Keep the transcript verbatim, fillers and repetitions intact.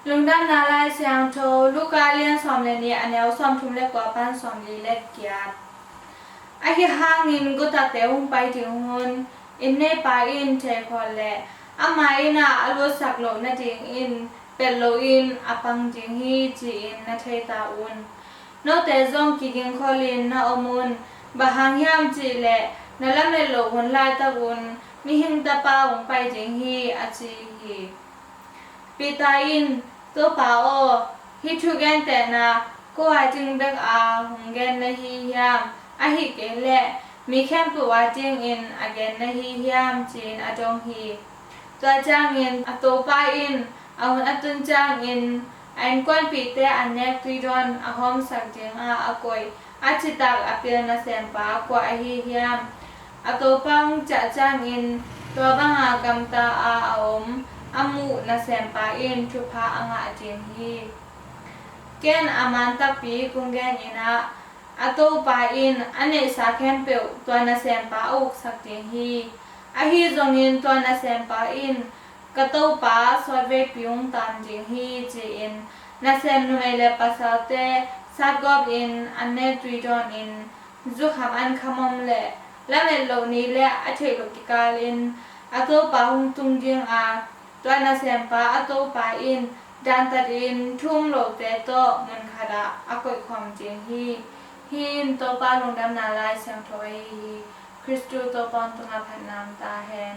Lungdamna Lai Siangtho Luka a lian sawm le nih, a neu sawmthum le kua pan sawmli le giat. Ahi hangin gutate hong pai ding un, inn neipa in thei khol leh ama inn ah a lutsak loh nadingin pet loin a pang ding hi, ci-in na thei ta un. Note zong kiging kholin na om un. Bang hang hiam cih leh na lamet loh hun laitak un Mihing Tapa hong pai ding hi, a ci hi. Peter in, Topa aw, hih thugentehna ko a ding bek a hong gen na hi hiam? Ahih kei leh mi khempeuh a dingin a gen na hi hiam? Ci-in a dong hi. Tua ciangin a topa in a hun a tun ciangin a innkuanpihte an nek tuidawn a hawmsak dinga a koih a citak a pil nasempa kua ahi hiam? A topa hong ciah ciangin tua banga gamta a a om a muh nasempa in thupha a ngah ding hi. Ken a man takpi kong genin ah, a topa in a neihsa khempeuh tua nasempa a uksak ding hi. Ahi zongin tua nasempa in, ka topa sawtveipi hong taam ding hi, ci-in nasem numei le pasalte satgawpin an nek tuidawnin zukham an khamom le lamet loh ni le a theih loh kikalin a topa hong tung dinga, tua nasempa a topa in dantatin thu um lote tawh mun khatah a koihkhawm ding hi. Hih in Topa Lungdamna Lai Siangtho ahi hi. Khristu Topa hong tungah phatna om ta hen.